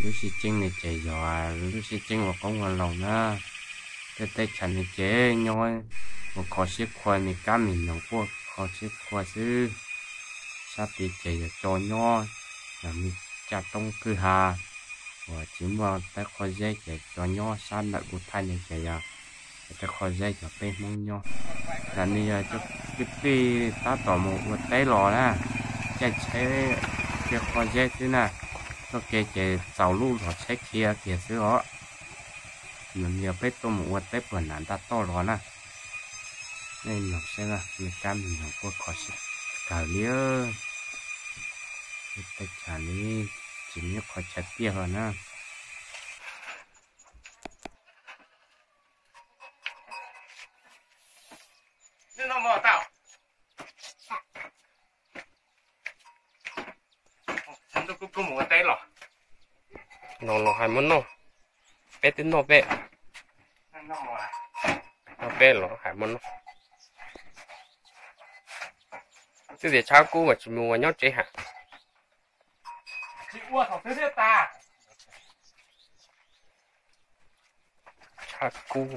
Lub sib ceeb no ces yog lub sib ceeb ua qoob ua loo na. Tej teb chaws no ces nyob mus kho siab khuav, me kab me noog quaj kho siab khuav xwb. Sab tid ces yog cov nyob, yog me caj toob kwj ha uas tsis muaj tej qhov zeb ces cov nyob sab ntawm kuv thaij no ces yog tej qhov zeb cov peb Hmoob nyob. Ntawm no yog cov kwv tij tab tom mus ua teb los na, caij tsheb tej qhov zeb xwb na. Txoj kev ces txaus lub los tsheb khiav kiag xwb os. Nws yog peb tuaj mus ua teb puag nram ntaj toj los na. Nej mloog saib, me kab me noog quaj kho siab kawg li. Tej chaw li tsis muaj qhov chaw tiaj hlo na. Kuv mus ua teb los, no los hais muab noj, peb twb noj peb, noj peb los hais muab noj. Twb tias tshab kub mas tsis mus ua nyob tsev hab. Tshab kub,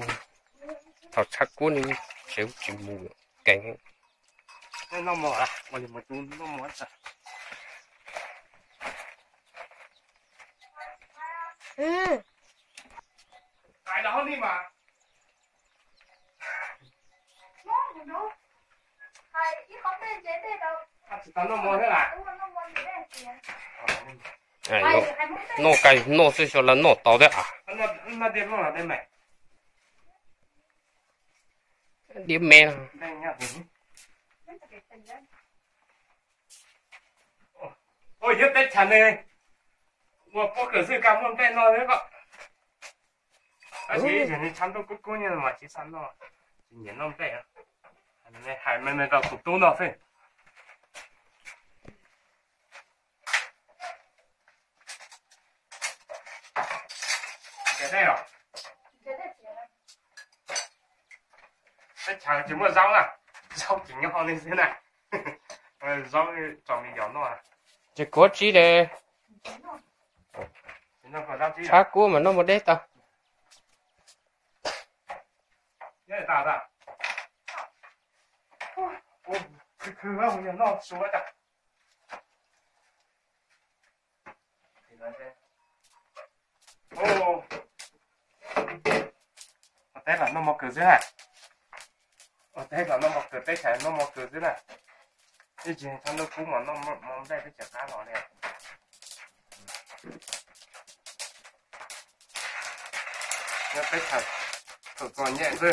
thaum tshab kub ne, tsev tsis mus kev. Noj kawg noj xwb xyov lawv noj tau thiab a. Diab me. Ua yog teb chaws ne, ua pob kws xwb koj muaj nplej noj thiab koj. Tab sis yog tshab ntuj kub kub nyiaj mas tsis xav noj, tsis nyiam noj nplej. Hais me me rau tus tub noj xwb. Teb chaws tsis muaj zaub na, zaub tsis nyob li xwb na. Zaub tso me yos noj. Ces kuv tsis de. Tshab kub mas noj mus deb tau. Ua teb los noj mov kws xwb na. Ua teb los noj mov kws, teb chaws noj mov kws xwb na. Ib tsis tshab ntuj kub mas noj mov nplej twb tsis qab los li. Nyob teb chaws txom txom nyem xwb.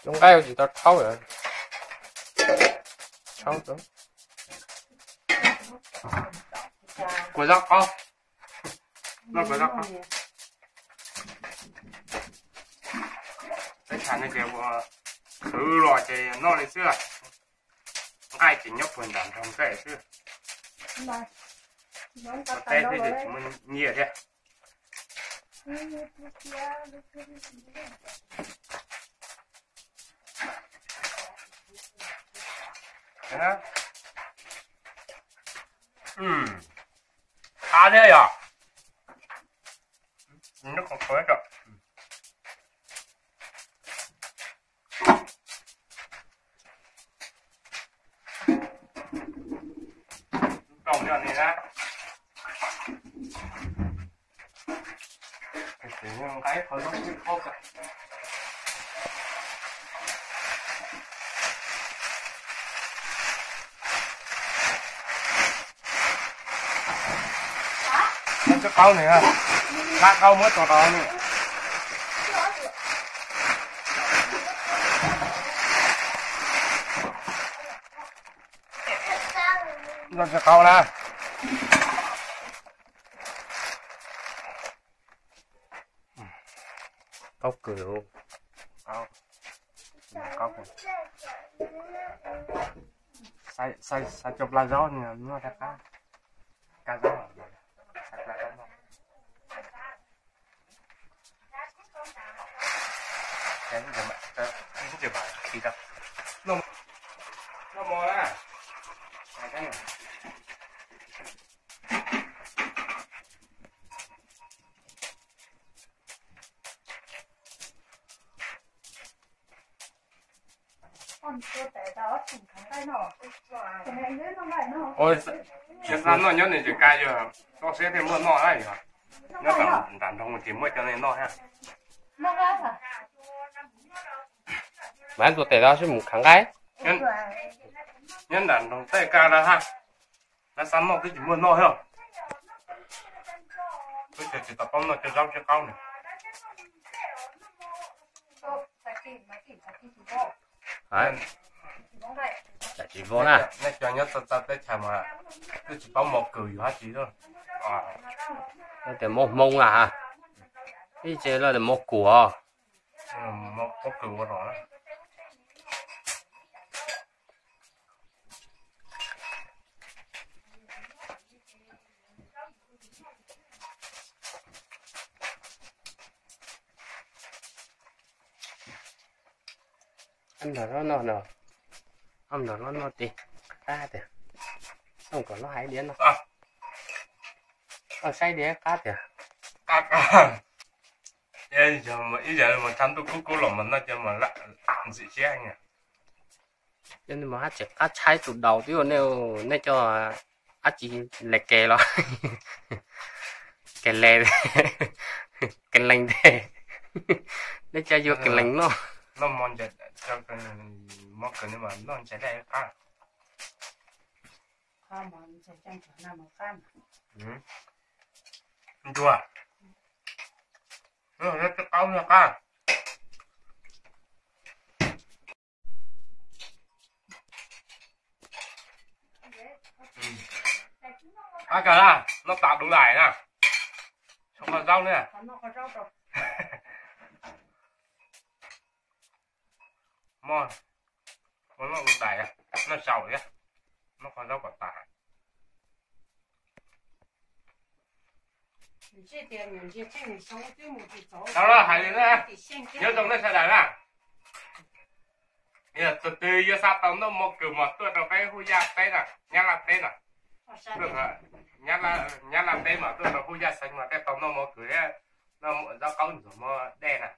Zoo nqaij tsis tau rhaub lawm. Rhaub tau. Kua zaub qaub. Noj kua zaub qaub. Teb chaws no ces ua khwv los ces noj li xwb. Nqaij ces nyob puag nram nroog nqaij xwb. Ua teb thiab ces tsis muaj nyiaj thiab. Qab thiab yog. Noj tsw qaub nws, lab qaub muab tso rau nws. Noj tsw qaub na. Qaub kawg, qaub, qaub kawg. Xav cov plas zaub nws muaj rau qab, kab zaub, xav plas zaub no. Ces mam, ces mam khi tau. Noj mov na. Ua, nyob xa noj nyob nws tseem ka yog toj siab thiaj muaj noj na yog. Nyob nram nroog ces muaj cov neeg noj thiab. Mas tus tes tau sib mus khav nqaij. Nyob nram nroog tej ka lawm ha. Lawv xa noj twb tsis muaj noj thiab. Twb tsis tau paub noj cov zaub cov qaub na. Tsis vau na. Nej cov nyob txawv txawv teb chaws mas twb tsis paub mov kws yus dab tsi. Lawv tias mov hmoob na ha. Ib tse lawv tias mov kuam. Pob kws ua no. Nrog lov noj no, nrog lov noj tes qab tiag. Xoo kom lov hais diav no, saib diav qab tiag. Ib yam mus tshaj ntuj kub kub los mas noj cov mas ntxim siab heev. Cov no mas haj tseem qab tshaib tus daus twb ua nej, nej coj dab tsi, le ke los? Ke le, ke lees tes, nej coj yuav ke lees noj. Noj mov, mov kws mas noj ntshai daj qab. Ntua, noj tej qaub noj qab. Qab kawg na, noj tas dub dais na. Qhov zaub na. Muaj, muaj noj dub dais, noj sau thiab, noj qhov zaub kom tas. Tau los hais li na, nyob zoo nej sawv daws na. Yog tus twg yuav xav tau noj mov kws mas tuaj rau peb Huj Yaj teb na, Nyab Laj teb na. Nyab Laj teb mas tuaj rau Huj Yaj xeev mas thiaj tau noj mov kws thiab, noj zaub qaub ntxuag mov dej na.